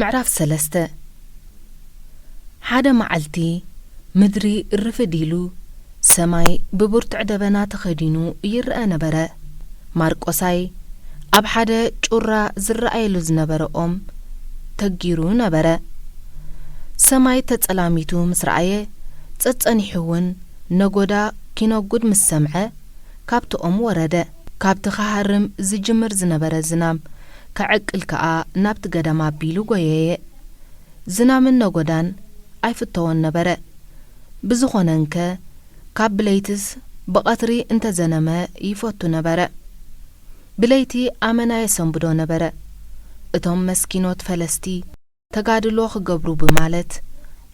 ምዕራፍ ሰለስተ። ሓደ መዓልቲ ምድሪ ርፍድ ኢሉ ሰማይ ብብርቱዕ ደበና ተኸዲኑ ይረኣ ነበረ። ማርቆሳይ ኣብ ሓደ ጩራ ዝረኣየሉ ዝነበረ ኦም ተጊሩ ነበረ። ሰማይ ተጸላሚቱ ምስ ረኣየ፣ ጸጸኒሑ እውን ነጎዳ ኪነጉድ ምስ ሰምዐ፣ ካብቲ ኦም ወረደ። ካብቲ ክሃርም ዝጅምር ዝነበረ ዝናም ከዕቅል ከኣ ናብቲ ገዳም ኣቢሉ ጎየየ። ዝናምን ነጎዳን ኣይፍተዎን ነበረ። ብዝኾነ እንከ፣ ካብ ብለይትስ ብቐትሪ እንተዘነመ ይፈቱ ነበረ። ብለይቲ ኣመና የሰንብዶ ነበረ። እቶም መስኪኖት ፈለስቲ ተጋድሎ ክገብሩ ብማለት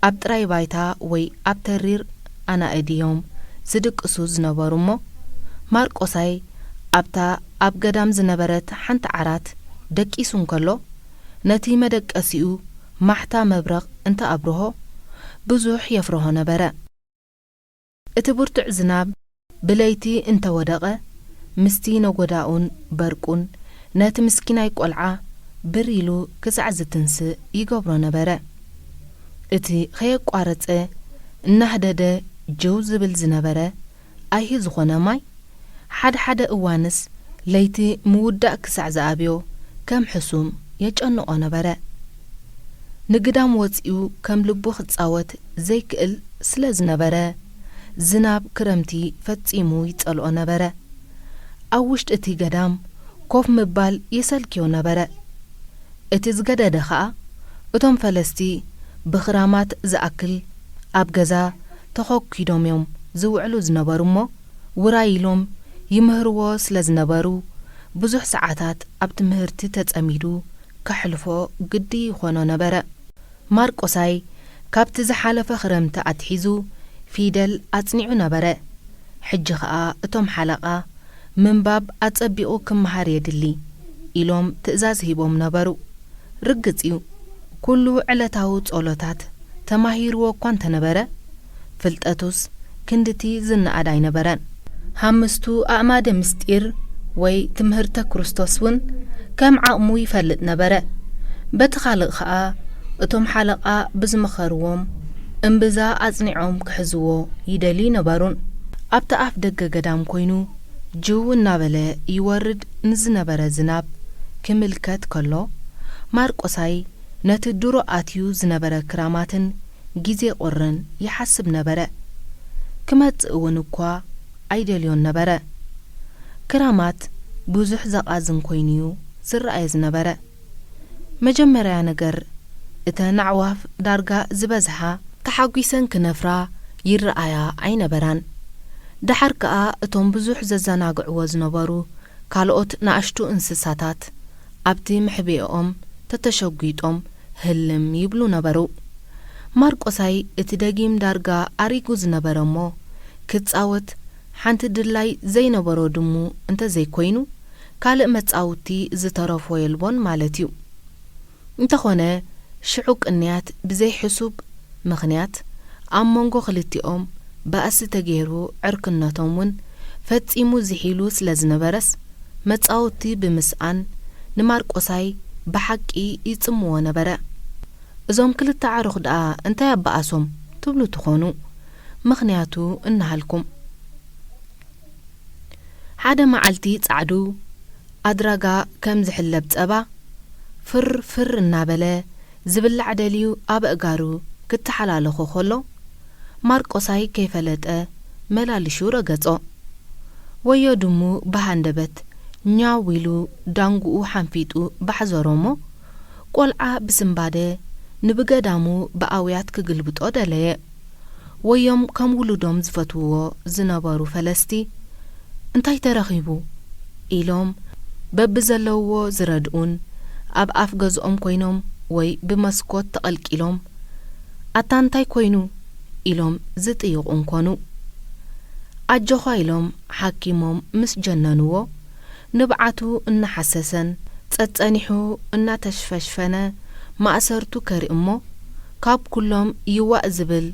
ኣብ ጥራይ ባይታ ወይ ኣብ ተሪር ኣናእድ እዮም ዝድቅሱ ዝነበሩ እሞ፣ ማርቆሳይ ኣብታ ኣብ ገዳም ዝነበረት ሓንቲ ዓራት ደቂሱ እንከሎ፣ ነቲ መደቀሲኡ ማሕታ መብረቕ እንተ ኣብርሆ፣ ብዙሕ የፍርሆ ነበረ። እቲ ብርቱዕ ዝናብ ብለይቲ እንተ ወደቐ፣ ምስቲ ነጎዳኡን በርቁን ነቲ ምስኪናይ ቈልዓ ብር ኢሉ ክሳዕ ዝትንስእ ይገብሮ ነበረ። እቲ ኸየቋረጸ እናህደደ ጀው ዝብል ዝነበረ ኣይሂ ዝኾነ ማይ፣ ሓደ ሓደ እዋንስ ለይቲ ምውዳእ ክሳዕ ዝኣብዮ ከም ሕሱም የጨንቖ ነበረ። ንግዳም ወጺኡ ከም ልቡ ክጻወት ዘይክእል ስለ ዝነበረ፣ ዝናብ ክረምቲ ፈጺሙ ይጸልኦ ነበረ። ኣብ ውሽጢ እቲ ገዳም ኮፍ ምባል የሰልክዮ ነበረ። እቲ ዝገደደ ኸኣ፣ እቶም ፈለስቲ ብኽራማት ዝኣክል ኣብ ገዛ ተኾኲዶም እዮም ዝውዕሉ ዝነበሩ እሞ፣ ውራይ ኢሎም ይምህርዎ ስለ ዝነበሩ፣ ብዙሕ ሰዓታት ኣብ ትምህርቲ ተጸሚዱ ከሕልፎ ግዲ ይኾኖ ነበረ። ማርቆሳይ ካብቲ ዝሓለፈ ክረምቲ ኣትሒዙ ፊደል ኣጽኒዑ ነበረ። ሕጂ ኸኣ እቶም ሓለቓ፣ "ምንባብ ኣጸቢቑ ክመሃር የድሊ" ኢሎም ትእዛዝ ሂቦም ነበሩ። ርግጽ እዩ፣ ኩሉ ዕለታዊ ጸሎታት ተማሂርዎ እኳ እንተነበረ፣ ፍልጠቱስ ክንድቲ ዝነኣድ ኣይነበረን። ሃምስቱ ኣእማደ ምስጢር ወይ ትምህርተ ክርስቶስ እውን ከም ዓቕሙ ይፈልጥ ነበረ። በቲ ካልእ ኸኣ፣ እቶም ሓለቓ ብዝመኸርዎም እምብዛ ኣጽኒዖም ክሕዝዎ ይደልዩ ነበሩን። ኣብቲ ኣፍ ደገ ገዳም ኮይኑ ጅው እናበለ ይወርድ ንዝነበረ ዝናብ ክምልከት ከሎ፣ ማርቆሳይ ነቲ ድሮ ኣትዩ ዝነበረ ክራማትን ግዜ ቁርን ይሓስብ ነበረ። ክመጽእ እውን እኳ ኣይደልዮን ነበረ። ክራማት ብዙሕ ዘቓዝን ኮይኑ'ዩ ዝረኣዮ ዝነበረ። መጀመርያ ነገር፣ እተን ኣዕዋፍ ዳርጋ ዝበዝሓ ተሓጒሰን ክነፍራ ይረኣያ ኣይነበራን። ደሓር ከኣ እቶም ብዙሕ ዘዘናግዕዎ ዝነበሩ ካልኦት ንኣሽቱ እንስሳታት ኣብቲ መሕብኢኦም ተተሸጒጦም ህልም ይብሉ ነበሩ። ማርቆሳይ እቲ ደጊም ዳርጋ ኣሪጉ ዝነበረ እሞ፣ ክጻወት ሓንቲ ድላይ ዘይነበሮ ድሙ እንተዘይኮይኑ፣ ካልእ መጻውቲ ዝተረፎ የልቦን ማለት እዩ። እንተኾነ፣ ሽዑ ቅንያት ብዘይ ሕሱብ ምኽንያት ኣብ መንጎ ክልቲኦም ባእሲ ተገይሩ፣ ዕርክነቶም እውን ፈጺሙ ዝሒሉ ስለ ዝነበረስ፣ መጻውቲ ብምስኣን ንማርቆሳይ ብሓቂ ይጽምዎ ነበረ። "እዞም ክልተ ኣዕሩኽ ደኣ እንታይ ኣበኣሶም?" ትብሉ ትኾኑ። ምኽንያቱ እናሃልኩም። ሓደ መዓልቲ ጻዕዱ ኣድራጋ ከም ዝሕለብ ጸባ፣ ፍር ፍር እናበለ ዝብላዕ ደልዩ ኣብ ኣእጋሩ ክተሓላለኾ ከሎ፣ ማርቆሳይ ከይፈለጠ መላልሹ ረገጾ። ወዮ ድሙ ብሃንደበት ኛው ኢሉ ዳንጉኡ ሓንፊጡ ባሕዘሮ እሞ፣ ቆልዓ ብስንባደ ንብገዳሙ ብኣውያት ክግልብጦ ደለየ። ወዮም ከም ውሉዶም ዝፈትውዎ ዝነበሩ ፈለስቲ፣ "እንታይ ተረኺቡ?" ኢሎም በብዘለውዎ ዝረድኡን፣ ኣብ ኣፍ ገዝኦም ኮይኖም ወይ ብመስኮት ተቐልቂሎም፣ "ኣታ እንታይ ኮይኑ?" ኢሎም ዝጥይቑን ኮኑ። ኣጆኻ ኢሎም ሓኪሞም ምስ ጀነንዎ፣ ንብዓቱ እናሓሰሰን ጸጸኒሑ እናተሽፈሽፈነ ማእሰርቱ ከርኢ እሞ፣ ካብ ኩሎም ይዋእ ዝብል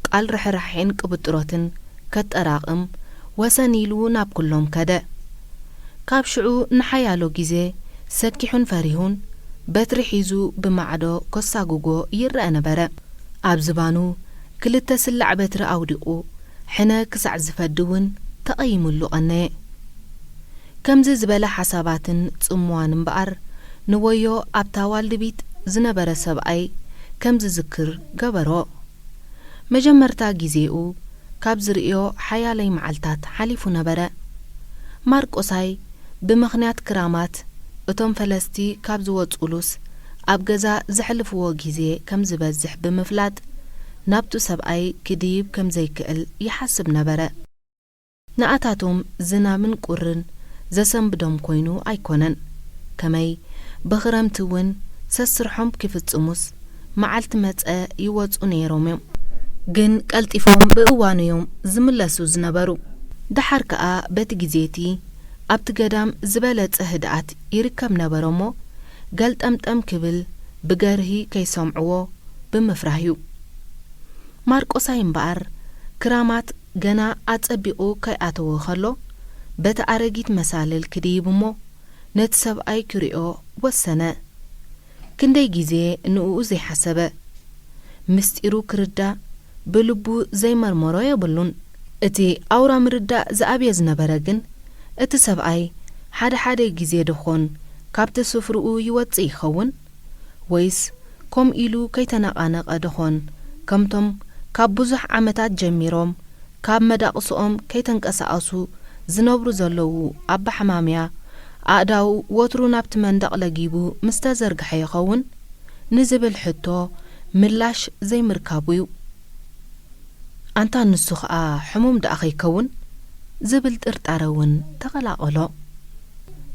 ቃል ርሕራሐን ቅብጥሮትን ከጠራቕም ወሰን ኢሉ ናብ ኩሎም ከደ። ካብ ሽዑ ንሓያሎ ግዜ ሰኪሑን ፈሪሁን በትሪ ሒዙ ብማዕዶ ከሳጉጎ ይረአ ነበረ። ኣብ ዝባኑ ክልተ ስላዕ በትሪ ኣውዲቑ ሕነ ክሳዕ ዝፈዲ እውን ተቐይምሉ ቀነየ። ከምዚ ዝበለ ሓሳባትን ጽምዋን እምበኣር ንወዮ ኣብታ ዋልድቢት ዝነበረ ሰብኣይ ከም ዝዝክር ገበሮ። መጀመርታ ግዜኡ ካብ ዝርእዮ ሓያለይ መዓልታት ሓሊፉ ነበረ። ማርቆሳይ ብምኽንያት ክራማት እቶም ፈለስቲ ካብ ዝወጹሉስ ኣብ ገዛ ዘሕልፍዎ ግዜ ከም ዝበዝሕ ብምፍላጥ ናብቱ ሰብኣይ ክድይብ ከም ዘይክእል ይሓስብ ነበረ። ንኣታቶም ዝናምን ቁርን ዘሰንብዶም ኮይኑ ኣይኮነን። ከመይ ብኽረምቲ እውን ሰስርሖም ክፍጽሙስ መዓልቲ መጸ ይወጹ ነይሮም እዮም። ግን ቀልጢፎም ብእዋኑ እዮም ዝምለሱ ዝነበሩ። ደሓር ከኣ በቲ ግዜ እቲ ኣብቲ ገዳም ዝበለጸ ህድኣት ይርከብ ነበረ እሞ ገልጠምጠም ክብል ብገርሂ ከይሰምዕዎ ብምፍራህ እዩ። ማርቆሳይ እምበኣር ክራማት ገና ኣጸቢቑ ከይኣተወ ከሎ በቲ ኣረጊት መሳልል ክድይብ እሞ ነቲ ሰብኣይ ክሪኦ ወሰነ። ክንደይ ግዜ ንእኡ ዘይሓሰበ። ምስጢሩ ክርዳእ ብልቡ ዘይመርመሮ የብሉን። እቲ ኣውራ ምርዳእ ዝኣብዮ ዝነበረ ግን እቲ ሰብኣይ ሓደ ሓደ ግዜ ደኾን ካብቲ ስፍርኡ ይወጽእ ይኸውን? ወይስ ከምኡ ኢሉ ከይተነቓነቐ ደኾን ከምቶም ካብ ብዙሕ ዓመታት ጀሚሮም ካብ መዳቕስኦም ከይተንቀሳቐሱ ዝነብሩ ዘለዉ ኣባሓማምያ ኣእዳዉ ወትሩ ናብቲ መንደቕ ለጊቡ ምስ ተዘርግሐ ይኸውን ንዝብል ሕቶ ምላሽ ዘይምርካቡ እዩ። ኣንታ ንሱ ኸኣ ሕሙም ደኣ ከይከውን ዝብል ጥርጣረ እውን ተቐላቐሎ።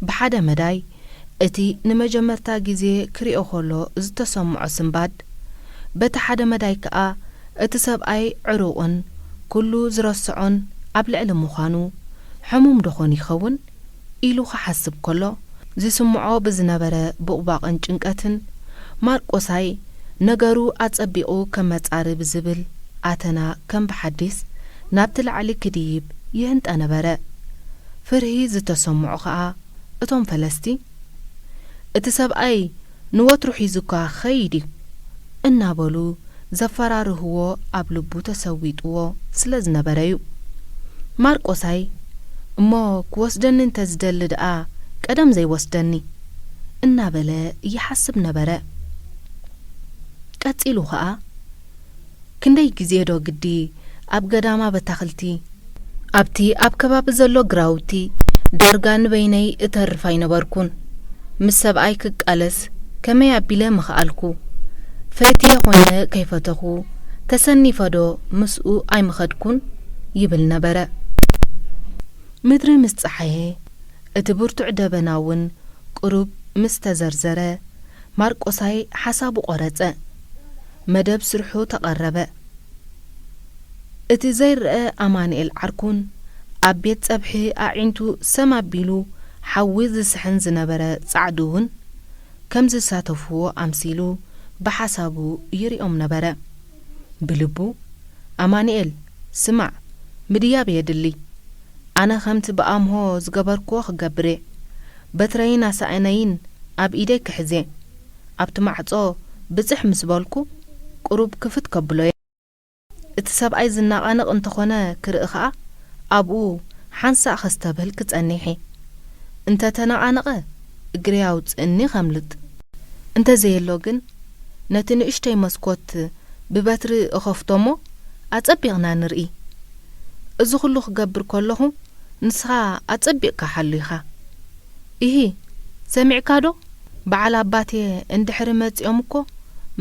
ብሓደ መዳይ እቲ ንመጀመርታ ግዜ ክሪኦ ከሎ ዝተሰምዖ ስንባድ፣ በቲ ሓደ መዳይ ከኣ እቲ ሰብኣይ ዕሩቕን ኩሉ ዝረስዖን ኣብ ልዕሊ ምዃኑ ሕሙም ደኾን ይኸውን ኢሉ ክሓስብ ከሎ፣ ዝስምዖ ብዝነበረ ቦቕባቕን ጭንቀትን፣ ማርቆሳይ ነገሩ ኣጸቢቑ ከም መጻሪ ብዝብል ኣተና ከም ብሓዲስ ናብቲ ላዕሊ ክድይብ ይህንጠ ነበረ። ፍርሂ ዝተሰምዖ ኸኣ እቶም ፈለስቲ፣ "እቲ ሰብኣይ ንወትሩ ሒዙካ ክኸይድ እዩ" እናበሉ ዘፈራርህዎ ኣብ ልቡ ተሰዊጥዎ ስለ ዝነበረ እዩ። ማርቆሳይ፣ "እሞ ክወስደኒ እንተ ዝደሊ ደኣ ቀደም ዘይወስደኒ" እናበለ ይሓስብ ነበረ። ቀጺሉ ኸኣ፣ ክንደይ ግዜ ዶ ግዲ ኣብ ገዳማ በታኽልቲ፣ ኣብቲ ኣብ ከባቢ ዘሎ ግራውቲ ዳርጋ ንበይነይ እተርፍ ኣይነበርኩን። ምስ ሰብኣይ ክቃለስ ከመይ ኣቢለ ምኽኣልኩ? ፈትየ ኾነ ከይፈተኹ ተሰኒፈ ዶ ምስኡ ኣይምኸድኩን? ይብል ነበረ። ምድሪ ምስ ጸሓየ፣ እቲ ብርቱዕ ደበና እውን ቁሩብ ምስ ተዘርዘረ፣ ማርቆሳይ ሓሳቡ ቖረጸ። መደብ ስርሑ ተቐረበ። እቲ ዘይረኣ ኣማንኤል ዓርኩን ኣብ ቤት ጸብሒ ኣዒንቱ ሰም ኣቢሉ ሓዊ ዝስሕን ዝነበረ ጻዕዱ እውን ከም ዝሳተፍዎ ኣምሲሉ ብሓሳቡ ይሪኦም ነበረ። ብልቡ፣ "ኣማንኤል፣ ስማዕ፣ ምድያብ የድሊ። ኣነ ከምቲ ብኣምሆ ዝገበርክዎ ክገብር እየ። በትረይን ኣሳእነይን ኣብ ኢደይ ክሕዝ እየ። ኣብቲ ማዕጾ ብጽሕ ምስ በልኩ፣ ቁሩብ ክፍት ከብሎ እየ። እቲ ሰብኣይ ዝነቓነቕ እንተኾነ ክርኢ ኸኣ፣ ኣብኡ ሓንሳእ ከስተብህል ክጸንሕ እየ። እንተ ተነቓነቐ፣ እግረይ ኣውጽእኒ ከምልጥ። እንተ ዘየሎ ግን፣ ነቲ ንእሽተይ መስኮት ብበትሪ እኸፍቶ እሞ፣ ኣጸቢቕና ንርኢ። እዚ ኹሉ ክገብር ከለኹ፣ ንስኻ ኣጸቢቕካ ሓሉ ኢኻ። ኢሂ፣ ሰሚዕካ ዶ? በዓል ኣባቴ እንድሕሪ መጺኦም እኮ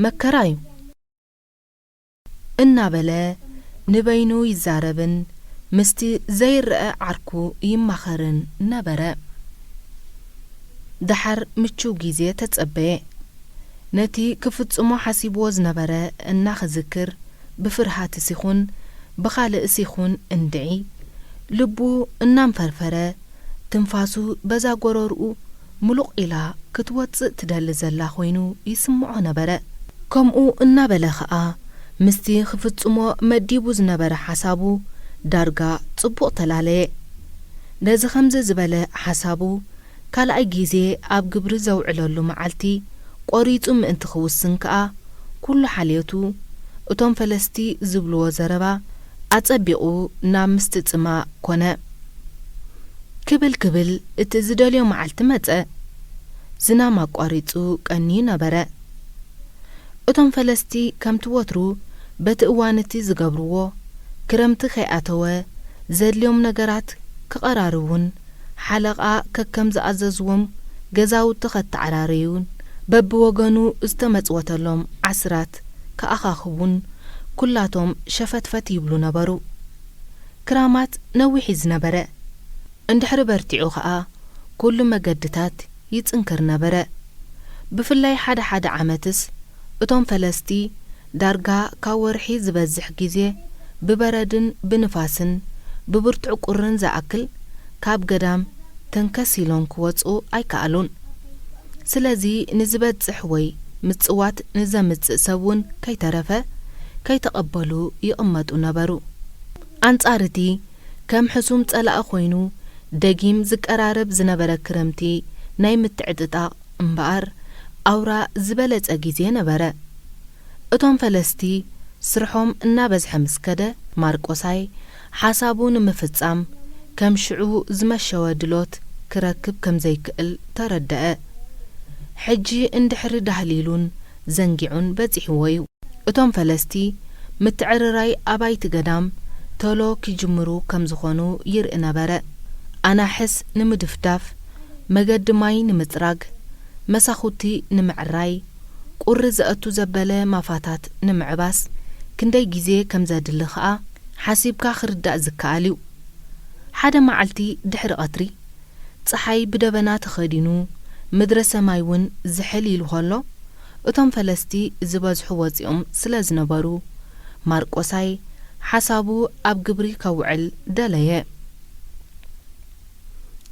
መከራ እዩ" እናበለ ንበይኑ ይዛረብን ምስቲ ዘይረኣ ዓርኩ ይማኸርን ነበረ። ደሓር ምቹው ግዜ ተጸበየ። ነቲ ክፍጽሞ ሓሲብዎ ዝነበረ እናኽዝክር፣ ብፍርሃትስ ይኹን ብኻልእስ ይኹን እንድዒ፣ ልቡ እናንፈርፈረ፣ ትንፋሱ በዛ ጎረርኡ ምሉቕ ኢላ ክትወጽእ ትደሊ ዘላ ኮይኑ ይስምዖ ነበረ። ከምኡ እናበለ ኸኣ፣ ምስቲ ክፍጽሞ መዲቡ ዝነበረ ሓሳቡ ዳርጋ ጽቡቕ ተላለየ። ነዚ ከምዚ ዝበለ ሓሳቡ ካልኣይ ግዜ ኣብ ግብሪ ዘውዕለሉ መዓልቲ ቆሪጹ ምእንቲ ክውስን ከኣ፣ ኩሉ ሓልዮቱ እቶም ፈለስቲ ዝብልዎ ዘረባ ኣጸቢቑ ናብ ምስትጽማ ኮነ። ክብል ክብል እቲ ዝደልዮ መዓልቲ መጸ። ዝናም ኣቋሪጹ ቀንዩ ነበረ። እቶም ፈለስቲ ከምቲ ወትሩ በቲ እዋን እቲ ዝገብርዎ፣ ክረምቲ ከይኣተወ ዘድልዮም ነገራት ክቐራርቡን ሓለቓ ከከም ዝኣዘዝዎም ገዛውቲ ከተዓራርዩን በብወገኑ ዝተመጽወተሎም ዓስራት ክኣኻኽቡን ኩላቶም ሸፈትፈት ይብሉ ነበሩ። ክራማት ነዊሕ እዩ ዝነበረ። እንድሕሪ በርቲዑ ኸኣ ኩሉ መገድታት ይጽንክር ነበረ። ብፍላይ ሓደ ሓደ ዓመትስ እቶም ፈለስቲ ዳርጋ ካብ ወርሒ ዝበዝሕ ግዜ ብበረድን ብንፋስን ብብርቱዕ ቁርን ዝኣክል ካብ ገዳም ተንከስ ኢሎም ክወጹ ኣይከኣሉን። ስለዚ ንዝበጽሕ ወይ ምጽዋት ንዘምጽእ ሰብ እውን ከይተረፈ ከይተቐበሉ ይቕመጡ ነበሩ። ኣንጻር እቲ ከም ሕሱም ጸላኢ ኮይኑ ደጊም ዝቀራረብ ዝነበረ ክረምቲ ናይ ምትዕጥጣቕ እምበኣር ኣውራ ዝበለጸ ግዜ ነበረ። እቶም ፈለስቲ ስርሖም እናበዝሐ ምስ ከደ፣ ማርቆሳይ ሓሳቡ ንምፍጻም ከም ሽዑ ዝመሸወ ድሎት ክረክብ ከም ዘይክእል ተረደአ። ሕጂ እንድሕሪ ዳህሊሉን ዘንጊዑን በጺሕዎ እዩ። እቶም ፈለስቲ ምትዕርራይ ኣባይቲ ገዳም ቶሎ ክጅምሩ ከም ዝኾኑ ይርኢ ነበረ። ኣናሕስ ንምድፍዳፍ፣ መገዲ ማይ ንምጽራግ፣ መሳኹቲ ንምዕራይ፣ ቁሪ ዘእቱ ዘበለ ማፋታት ንምዕባስ ክንደይ ግዜ ከም ዘድሊ ኸኣ ሓሲብካ ክርዳእ ዝከኣል እዩ። ሓደ መዓልቲ ድሕሪ ቐትሪ፣ ጸሓይ ብደበና ተኸዲኑ፣ ምድረ ሰማይ እውን ዝሕል ኢሉ ኸሎ፣ እቶም ፈለስቲ ዝበዝሑ ወጺኦም ስለ ዝነበሩ፣ ማርቆሳይ ሓሳቡ ኣብ ግብሪ ከውዕል ደለየ።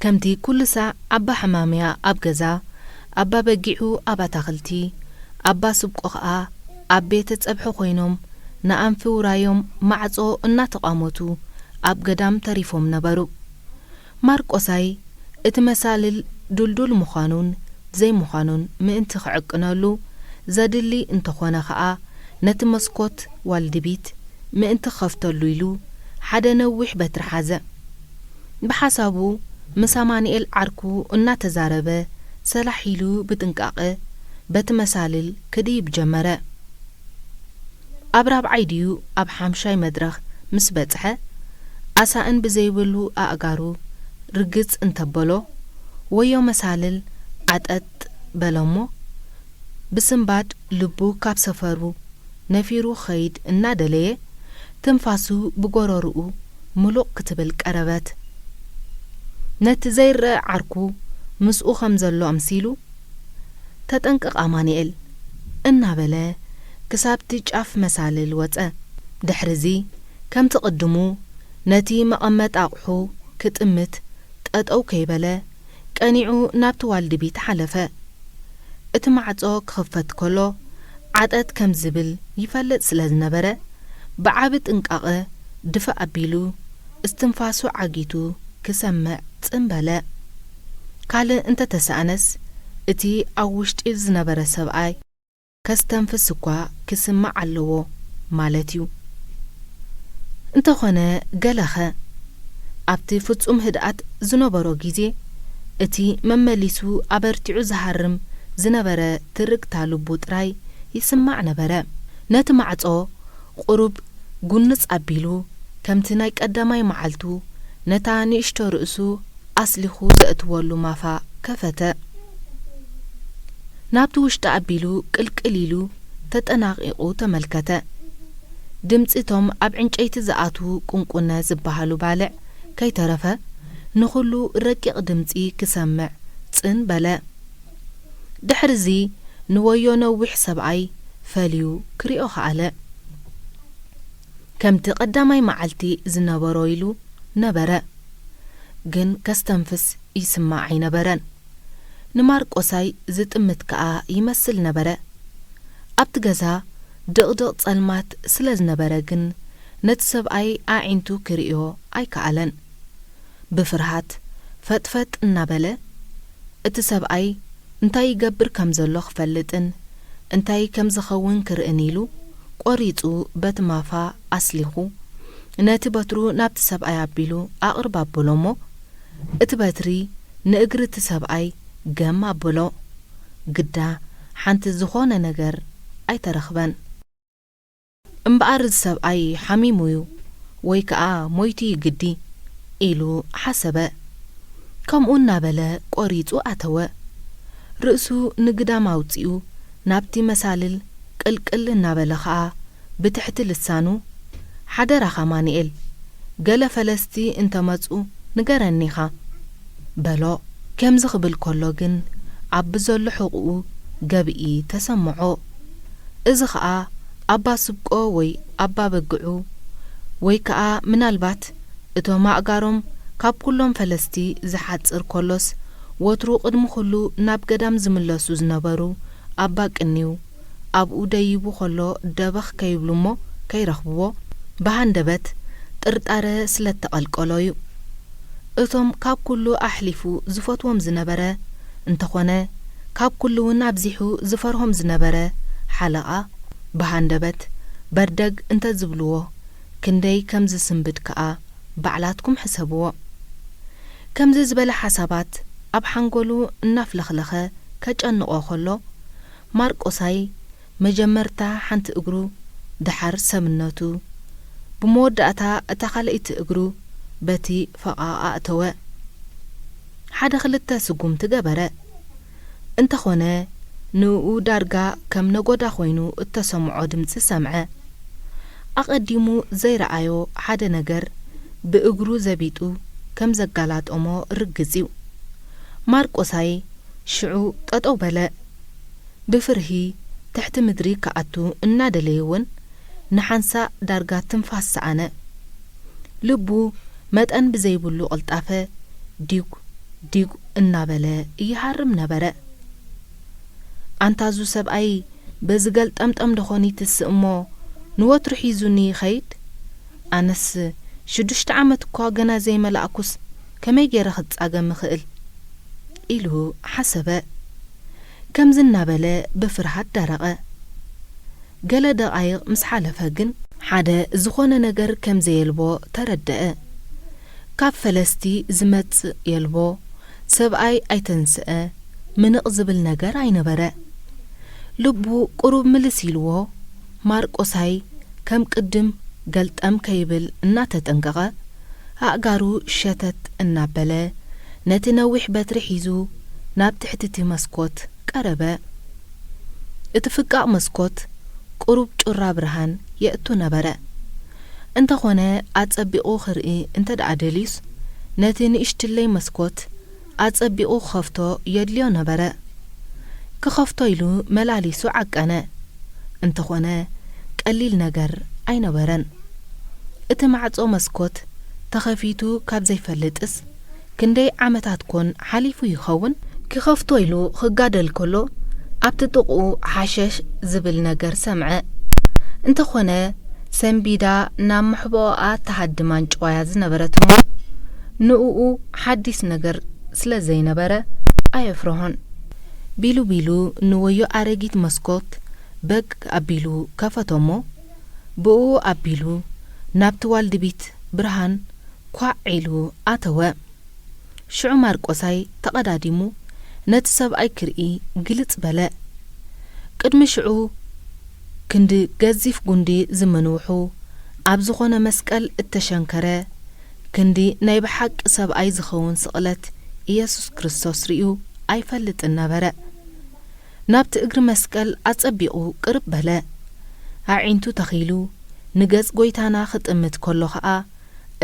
ከምቲ ኩሉ ሳዕ ኣባ ሕማምያ ኣብ ገዛ፣ ኣባ በጊዑ ኣብ ኣታኽልቲ፣ ኣባ ስብቆ ኸኣ ኣብ ቤተ ጸብሒ ኮይኖም ንኣንፊ ውራዮም ማዕጾ እናተቋመቱ ኣብ ገዳም ተሪፎም ነበሩ። ማርቆሳይ እቲ መሳልል ድልዱል ምዃኑን ዘይምዃኑን ምእንቲ ክዕቅነሉ ዘድሊ እንተኾነ ኸኣ፣ ነቲ መስኮት ዋልድቢት ምእንቲ ክኸፍተሉ ኢሉ ሓደ ነዊሕ በትሪ ሓዘ። ብሓሳቡ ምስ ኣማኑኤል ዓርኩ እናተዛረበ ሰላሕ ኢሉ ብጥንቃቐ በቲ መሳልል ክድይብ ጀመረ። ኣብ ራብዓይ ድዩ ኣብ ሓምሻይ መድረኽ ምስ በጽሐ፣ ኣሳእን ብዘይብሉ ኣእጋሩ ርግጽ እንተበሎ፣ ወዮ መሳልል ዓጠጥ በለ'ሞ፣ ብስንባድ ልቡ ካብ ሰፈሩ ነፊሩ ክኸይድ እናደለየ፣ ትንፋሱ ብጎረርኡ ምሉቕ ክትብል ቀረበት። ነቲ ዘይረኣ ዓርኩ ምስኡ ከም ዘሎ ኣምሲሉ፣ "ተጠንቀቕ ኣማኑኤል" እናበለ ክሳብቲ ጫፍ መሳልል ወጸ። ድሕርዚ ከምቲ ቅድሙ ነቲ መቐመጢ ኣቑሑ ክጥምት ጠጠው ከይበለ ቀኒዑ ናብቲ ዋልድቢት ሓለፈ። እቲ ማዕጾ ክኽፈት ከሎ ዓጠጥ ከም ዝብል ይፈልጥ ስለ ዝነበረ ብዓቢ ጥንቃቐ ድፍእ ኣቢሉ እስትንፋሱ ዓጊቱ ክሰምዕ ጽን በለ። ካልእ እንተተሳእነስ እቲ ኣብ ውሽጢ ዝነበረ ሰብኣይ ከስተንፍስ እኳ ክስማዕ ኣለዎ ማለት እዩ። እንተኾነ ገለኸ ኣብቲ ፍጹም ህድኣት ዝነበሮ ግዜ እቲ መመሊሱ ኣበርቲዑ ዝሃርም ዝነበረ ትርግታ ልቡ ጥራይ ይስማዕ ነበረ። ነቲ ማዕጾ ቁሩብ ጉንጽ ኣቢሉ ከምቲ ናይ ቀዳማይ መዓልቱ ነታ ንእሽቶ ርእሱ ኣስሊኹ ዘእትወሉ ማፋ ከፈተ። ናብቲ ውሽጢ ኣቢሉ ቅልቅል ኢሉ ተጠናቒቑ ተመልከተ። ድምጺ እቶም ኣብ ዕንጨይቲ ዝኣትዉ ቁንቁነ ዝበሃሉ ባልዕ ከይተረፈ ንኹሉ ረቂቕ ድምጺ ክሰምዕ ጽን በለ። ድሕርዚ ንወዮ ነዊሕ ሰብኣይ ፈልዩ ክሪኦ ከኣለ። ከምቲ ቀዳማይ መዓልቲ ዝነበሮ ኢሉ ነበረ፣ ግን ከስተንፍስ ይስማዕ ኣይነበረን። ንማርቆሳይ ዝጥምት ከኣ ይመስል ነበረ። ኣብቲ ገዛ ድቕድቕ ጸልማት ስለ ዝነበረ ግን ነቲ ሰብኣይ ኣዒንቱ ክርእዮ ኣይከኣለን። ብፍርሃት ፈጥፈጥ እናበለ፣ እቲ ሰብኣይ እንታይ ይገብር ከም ዘሎ ክፈልጥን እንታይ ከም ዝኸውን ክርእን ኢሉ፣ ቆሪጹ በቲ ማፋ ኣስሊኹ፣ ነቲ በትሩ ናብቲ ሰብኣይ ኣቢሉ ኣቕርብ ኣበሎ እሞ፣ እቲ በትሪ ንእግሪ እቲ ሰብኣይ ገም ኣበሎ። ግዳ ሓንቲ ዝኾነ ነገር ኣይተረኽበን። እምበኣር እዚ ሰብኣይ ሓሚሙ እዩ፣ ወይ ከኣ ሞይቱ እዩ ግዲ፣ ኢሉ ሓሰበ። ከምኡ እናበለ ቆሪጹ ኣተወ። ርእሱ ንግዳም ኣውጺኡ ናብቲ መሳልል ቅልቅል እናበለ ኸኣ ብትሕቲ ልሳኑ፣ ሓደራኻ ማንኤል፣ ገለ ፈለስቲ እንተመጹ ንገረኒ ኢኻ፣ በሎ። ከምዚ ክብል ከሎ ግን ኣብ ብዘሎ ሕቑኡ ገብኢ ተሰምዖ። እዚ ኸኣ ኣባ ስብቆ ወይ ኣባ በግዑ ወይ ከኣ ምናልባት እቶም ኣእጋሮም ካብ ኩሎም ፈለስቲ ዝሓጽር ከሎስ ወትሩ ቅድሚ ኩሉ ናብ ገዳም ዝምለሱ ዝነበሩ ኣባ ቅኒው ኣብኡ ደይቡ ከሎ ደበኽ ከይብሉ እሞ ከይረኽብዎ ብሃንደበት ጥርጣረ ስለ እተቐልቀሎ እዩ። እቶም ካብ ኩሉ ኣሕሊፉ ዝፈትዎም ዝነበረ እንተኾነ ካብ ኩሉ እውን ኣብዚሑ ዝፈርሆም ዝነበረ ሓለቓ ብሃንደበት በርደግ እንተዝብልዎ ክንደይ ከም ዝስንብድ ከኣ ባዕላትኩም ሕሰብዎ። ከምዚ ዝበለ ሓሳባት ኣብ ሓንጎሉ እናፍለኽለኸ ከጨንቖ ከሎ ማርቆሳይ መጀመርታ ሓንቲ እግሩ ደሓር ሰብነቱ ብመወዳእታ እታ ካልኣይቲ እግሩ በቲ ፈቓቕ ኣእተወ። ሓደ ክልተ ስጉምቲ ገበረ። እንተኾነ ንእኡ ዳርጋ ከም ነጎዳ ኮይኑ እተሰምዖ ድምጺ ሰምዐ። ኣቐዲሙ ዘይረኣዮ ሓደ ነገር ብእግሩ ዘቢጡ ከም ዘጋላጠሞ ርግጽ እዩ። ማርቆሳይ ሽዑ ጠጠው በለ። ብፍርሂ ትሕቲ ምድሪ ክኣቱ እናደለየ እውን ንሓንሳእ ዳርጋ ትንፋስ ሰኣነ። ልቡ መጠን ብዘይብሉ ቅልጣፈ ዲጉ ዲጉ እናበለ ይሃርም ነበረ። ኣንታዙ ሰብኣይ በዚ ገልጠምጠም ደኾን ይትስእ እሞ ንወትሩ ሒዙኒ ይኸይድ? ኣነስ ሽዱሽተ ዓመት እኳ ገና ዘይመላእኩስ ከመይ ገይረ ክጻገም እኽእል? ኢሉ ሓሰበ። ከምዚ እናበለ ብፍርሃት ደረቐ። ገለ ደቓይቕ ምስ ሓለፈ ግን ሓደ ዝኾነ ነገር ከም ዘየልቦ ተረደአ። ካብ ፈለስቲ ዝመጽእ የልቦ፣ ሰብኣይ ኣይተንስአ፣ ምንቕ ዝብል ነገር ኣይነበረ። ልቡ ቁሩብ ምልስ ኢልዎ፣ ማርቆሳይ ከም ቅድም ገልጠም ከይብል እናተጠንቀቐ፣ ኣእጋሩ ሸተት እናበለ፣ ነቲ ነዊሕ በትሪ ሒዙ ናብ ትሕቲ እቲ መስኮት ቀረበ። እቲ ፍቃቕ መስኮት ቁሩብ ጩራ ብርሃን የእቱ ነበረ። እንተኾነ ኣጸቢቑ ክርኢ እንተ ደኣ ደልዩስ፣ ነቲ ንእሽትለይ መስኮት ኣጸቢቑ ክኸፍቶ የድልዮ ነበረ። ክኸፍቶ ኢሉ መላሊሱ ዓቀነ። እንተኾነ ቀሊል ነገር ኣይነበረን። እቲ ማዕጾ መስኮት ተኸፊቱ ካብ ዘይፈልጥስ ክንደይ ዓመታት ኮን ሓሊፉ ይኸውን? ክኸፍቶ ኢሉ ክጋደል ከሎ ኣብቲ ጥቕኡ ሓሸሽ ዝብል ነገር ሰምዐ። እንተኾነ ሰንቢዳ ናብ መሕብኦኣ ትሃድም ኣንጭዋያ ዝነበረት እሞ ንእኡ ሓዲስ ነገር ስለ ዘይነበረ ኣየፍረሆን። ቢሉ ቢሉ ንወዮ ኣረጊት መስኮት በግ ኣቢሉ ከፈቶ እሞ ብእኡ ኣቢሉ ናብቲ ዋልድቢት ብርሃን ኳዕ ኢሉ ኣተወ። ሽዑ ማርቆሳይ ተቐዳዲሙ ነቲ ሰብኣይ ክርኢ ግልጽ በለ። ቅድሚ ሽዑ ክንዲ ገዚፍ ጉንዲ ዝምንውሑ ኣብ ዝኾነ መስቀል እተሸንከረ ክንዲ ናይ ብሓቂ ሰብኣይ ዝኸውን ስቕለት ኢየሱስ ክርስቶስ ርእዩ ኣይፈልጥን ነበረ። ናብቲ እግሪ መስቀል ኣጸቢቑ ቅርብ በለ። ኣዒንቱ ተኺሉ ንገጽ ጐይታና ክጥምት ከሎ ኸኣ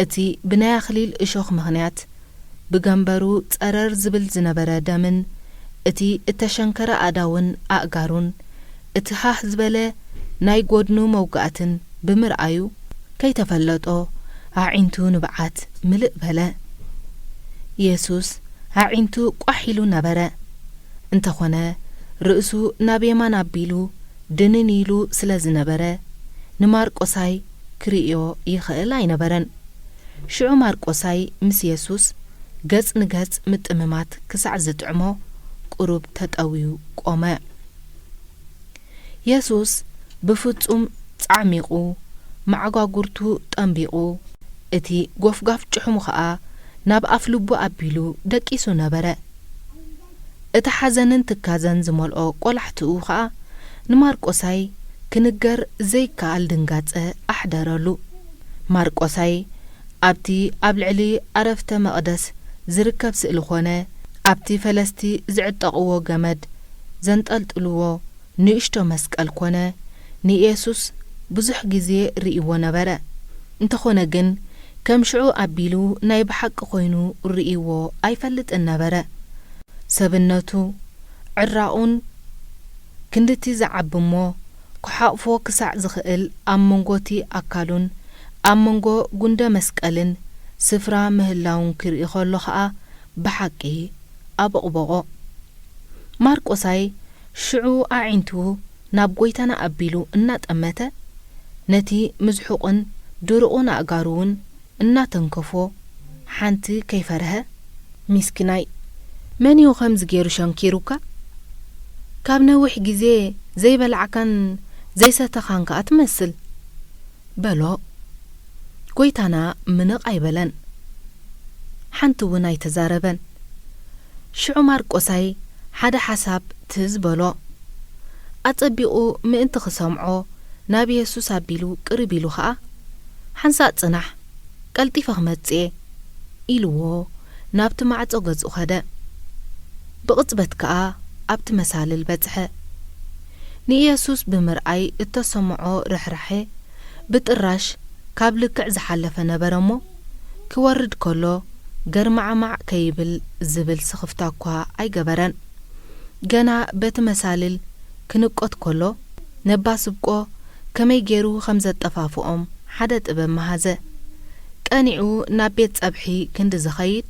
እቲ ብናይ ኣኽሊል እሾኽ ምኽንያት ብገምበሩ ጸረር ዝብል ዝነበረ ደምን እቲ እተሸንከረ ኣእዳውን ኣእጋሩን እቲ ሃህ ዝበለ ናይ ጐድኑ መውጋእትን ብምርኣዩ ከይተፈለጦ ኣዒንቱ ንብዓት ምልእ በለ። የሱስ ኣዒንቱ ቋሕ ኢሉ ነበረ። እንተኾነ ርእሱ ናብ የማን ኣቢሉ ድንን ኢሉ ስለ ዝነበረ ንማርቆሳይ ክርእዮ ይኽእል ኣይነበረን። ሽዑ ማርቆሳይ ምስ የሱስ ገጽ ንገጽ ምጥምማት ክሳዕ ዝጥዕሞ ቁሩብ ተጠውዩ ቆመ። የሱስ ብፍጹም ጻዕሚቑ፣ መዓጓጉርቱ ጠንቢቑ፣ እቲ ጎፍጋፍ ጭሕሙ ኸኣ ናብ ኣፍልቡ ኣቢሉ ደቂሱ ነበረ። እቲ ሓዘንን ትካዘን ዝመልኦ ቆላሕትኡ ኸኣ ንማርቆሳይ ክንገር ዘይከኣል ድንጋጸ ኣሕደረሉ። ማርቆሳይ ኣብቲ ኣብ ልዕሊ ኣረፍተ መቕደስ ዝርከብ ስእሊ ኾነ ኣብቲ ፈለስቲ ዝዕጠቕዎ ገመድ ዘንጠልጥልዎ ንእሽቶ መስቀል ኮነ ንየሱስ ብዙሕ ግዜ ርእይዎ ነበረ። እንተኾነ ግን ከም ሽዑ ኣቢሉ ናይ ብሓቂ ኮይኑ ርእይዎ ኣይፈልጥን ነበረ። ሰብነቱ፣ ዕራቑን ክንድቲ ዝዓቢ እሞ ክሓቑፎ ክሳዕ ዝኽእል ኣብ መንጎቲ ኣካሉን ኣብ መንጎ ጉንደ መስቀልን ስፍራ ምህላውን ክርኢ ከሎ ኸኣ ብሓቂ ኣበቕበቖ። ማርቆሳይ ሽዑ ኣዒንቱ ናብ ጐይታና ኣቢሉ እናጠመተ፣ ነቲ ምዝሑቕን ድሩቕን ኣእጋሩ እውን እናተንከፎ፣ ሓንቲ ከይፈርሀ፣ "ሚስኪናይ፣ መን እዩ ከምዚ ገይሩ ሸንኪሩካ? ካብ ነዊሕ ግዜ ዘይበላዕካን ዘይሰተኻን ከኣ ትመስል?" በሎ። ጐይታና ምንቕ ኣይበለን፣ ሓንቲ እውን ኣይተዛረበን። ሽዑ ማርቆሳይ ሓደ ሓሳብ ትዝ በሎ። ኣጸቢቑ ምእንቲ ክሰምዖ ናብ የሱስ ኣቢሉ ቅርብ ኢሉ ኸኣ፣ "ሓንሳእ ጽናሕ፣ ቀልጢፈ ክመጽእ እየ" ኢልዎ ናብቲ ማዕጾ ገዝኡ ኸደ። ብቕጽበት ከኣ ኣብቲ መሳልል በጽሐ። ንኢየሱስ ብምርኣይ እተሰምዖ ርሕራሐ ብጥራሽ ካብ ልክዕ ዝሓለፈ ነበረ እሞ፣ ክወርድ ከሎ ገርማዕማዕ ከይብል ዝብል ስኽፍታ እኳ ኣይገበረን። ገና በቲ መሳልል ክንቆት ከሎ፣ ነባ ስብቆ ከመይ ገይሩ ከም ዘጠፋፍኦም ሓደ ጥበብ መሃዘ። ቀኒዑ ናብ ቤት ጸብሒ ክንዲ ዝኸይድ፣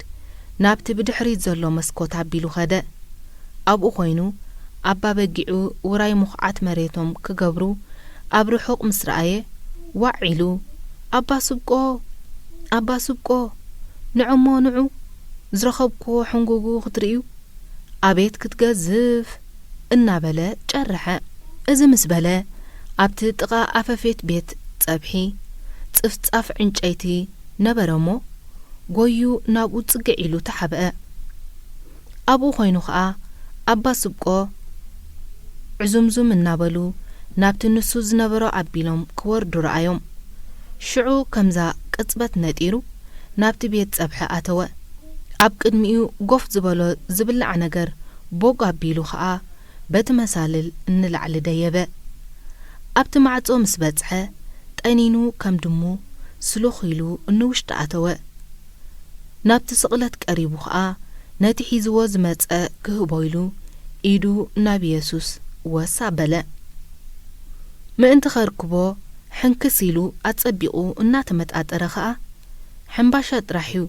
ናብቲ ብድሕሪት ዘሎ መስኮት ኣቢሉ ኸደ። ኣብኡ ኾይኑ፣ ኣባ በጊዑ ውራይ ምኹዓት መሬቶም ክገብሩ ኣብ ርሑቕ ምስ ረኣየ፣ ዋዕ ኢሉ፣ "ኣባ ስብቆ! ኣባ ስብቆ! ንዑ እሞ ንዑ! ዝረኸብክዎ ሕንጉጉ ክትርእዩ!" "ኣቤት ክትገዝፍ!" እናበለ ጨርሐ። እዚ ምስ በለ፣ ኣብቲ ጥቓ ኣፈፌት ቤት ጸብሒ ጽፍጻፍ ዕንጨይቲ ነበረ እሞ፣ ጎዩ ናብኡ ጽግዕ ኢሉ ተሓብአ። ኣብኡ ኮይኑ ኸኣ፣ ኣባ ስብቆ ዕዙምዙም እናበሉ ናብቲ ንሱ ዝነበሮ ኣቢሎም ክወርዱ ረኣዮም። ሽዑ ከምዛ ቅጽበት ነጢሩ ናብቲ ቤት ጸብሒ ኣተወ። ኣብ ቅድሚኡ ጎፍ ዝበሎ ዝብላዕ ነገር ቦግ ኣቢሉ ኸኣ በቲ መሳልል ንላዕሊ ደየበ። ኣብቲ ማዕጾ ምስ በጽሐ፣ ጠኒኑ ከም ድሙ ስሉኽ ኢሉ ንውሽጢ ኣተወ። ናብቲ ስቕለት ቀሪቡ ኸኣ፣ ነቲ ሒዝዎ ዝመጸ ክህቦ ኢሉ ኢዱ ናብ የሱስ ወስ ኣበለ። ምእንቲ ከርክቦ ሕንክስ ኢሉ ኣጸቢቑ እናተመጣጠረ ኸኣ፣ "ሕምባሻ ጥራሕ እዩ፣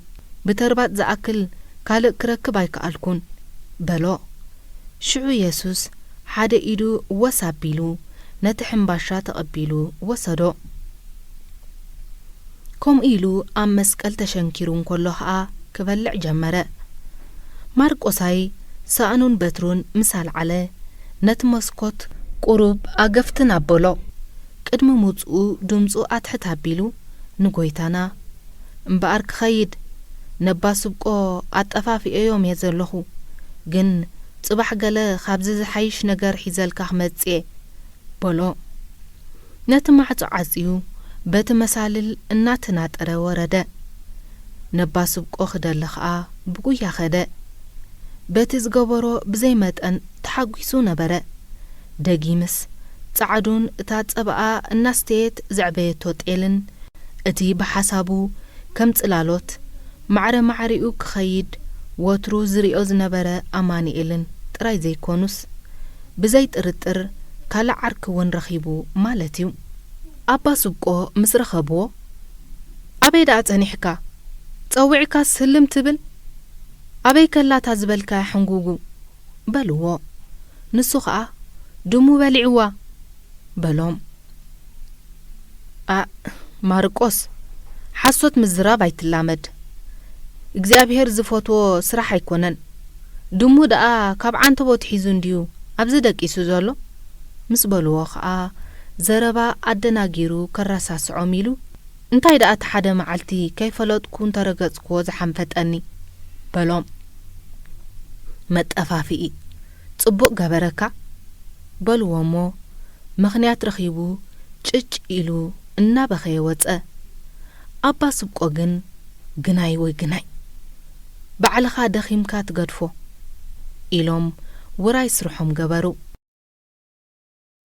ብተርባጽ ዝኣክል ካልእ ክረክብ ኣይከኣልኩን" በሎ። ሽዑ የሱስ ሓደ ኢዱ ወስ ኣቢሉ ነቲ ሕምባሻ ተቐቢሉ ወሰዶ። ከምኡ ኢሉ ኣብ መስቀል ተሸንኪሩ እንከሎ ኸኣ ክበልዕ ጀመረ። ማርቆሳይ ሳእኑን በትሩን ምስ ኣልዓለ፣ ነቲ መስኮት ቁሩብ ኣገፍትን ኣበሎ። ቅድሚ ምውጽኡ ድምጹ ኣትሕት ኣቢሉ ንጎይታና፣ "እምበኣር ክኸይድ፣ ነባ ስብቆ ኣጠፋፊኤዮም እየ ዘለኹ፣ ግን ጽባሕ ገለ ካብዚ ዝሓይሽ ነገር ሒዘልካ ክመጽእ እየ" በሎ። ነቲ ማዕጾ ዓጽዩ፣ በቲ መሳልል እናተናጠረ ወረደ። ነባ ስብቆ ክደሊ ኸኣ ብጉያ ኸደ። በቲ ዝገበሮ ብዘይ መጠን ተሓጒሱ ነበረ። ደጊምስ፣ ጻዕዱን እታ ጸባኣ እናስተየት ዘዕበየቶ ጤልን፣ እቲ ብሓሳቡ ከም ጽላሎት ማዕረ ማዕሪኡ ክኸይድ ወትሩ ዝሪኦ ዝነበረ ኣማኑኤልን ጥራይ ዘይኮኑስ፣ ብዘይ ጥርጥር ካልእ ዓርኪ እውን ረኺቡ ማለት እዩ። ኣባ ስብቆ ምስ ረኸብዎ፣ "ኣበይ ደኣ ጸኒሕካ? ጸዊዕካስ ህልም ትብል? ኣበይ ከላታ ዝበልካያ ሕንጉጉ?" በልዎ። ንሱ ኸኣ፣ "ድሙ በሊዕዋ" በሎም። "ኣእ፣ ማርቆስ፣ ሓሶት ምዝራብ ኣይትላመድ። እግዚኣብሄር ዝፈትዎ ስራሕ ኣይኮነን። ድሙ ደኣ ካብ ዓንተቦት ሒዙ እንድዩ ኣብዚ ደቂሱ ዘሎ? ምስ በልዎ ኸኣ፣ ዘረባ ኣደናጊሩ ከረሳስዖም ኢሉ፣ እንታይ ደኣ እቲ ሓደ መዓልቲ ከይፈለጥኩ እንተረገጽክዎ ዝሓንፈጠኒ? በሎም። መጠፋፍኢ፣ ጽቡቕ ገበረካ፣ በልዎ እሞ፣ ምኽንያት ረኺቡ ጭጭ ኢሉ እናበኸየ ወጸ። ኣባ ስብቆ ግን፣ ግናይ ወይ ግናይ፣ ባዕልኻ ደኺምካ ትገድፎ፣ ኢሎም ውራይ ስርሖም ገበሩ።